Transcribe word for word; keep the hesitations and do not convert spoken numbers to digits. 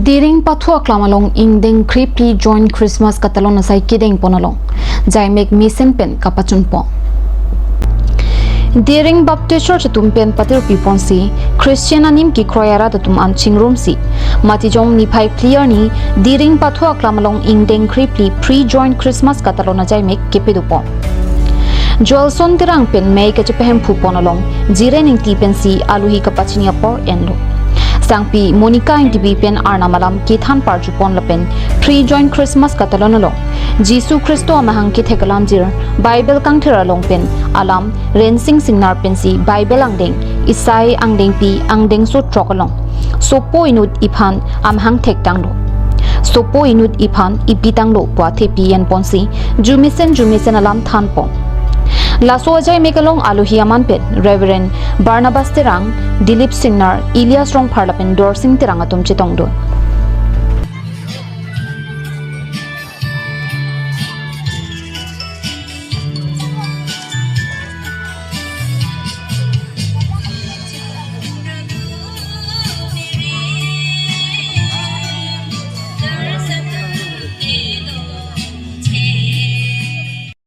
Diring Pathu aklam along ingdeng krephli joint Christmas katalon asai kedeng pon along jaimek mesen pen kapachun pon. Diring Baptist Church atum pen patirpi ponsi Christian anim kekroi arat atum an chingrumsi Matijong niphai phli arni Diring Pathu aklam along ingdeng krephli pre-joint Christmas katalon ajaimek kepedo pon. Joelson Terang pen mei kachepahemphu pon along Jiren Ingti pensi alohi kapachini apor enlo. Sangpi Monica Ingtibi pen Arnam alam kethan parju pon lapen pre-joint Christmas katalon along Jisu Khristo amahang kethek alamjir Bible kangthir along pen alam Rensing Singnar pensi Bible angdeng Isai angdengpi angdengso throk along sopo inut iphan amahang thektanglo. Sopo inut iphan ipitanglo pu athepi en ponsi jumesen jumesen alam than pon. Laso ajaimek along alohi aman pen Reverend Barnabas Terang, Dilip Singnar, Elias Rongphar lapen Dorsing Terang atum chetongdun.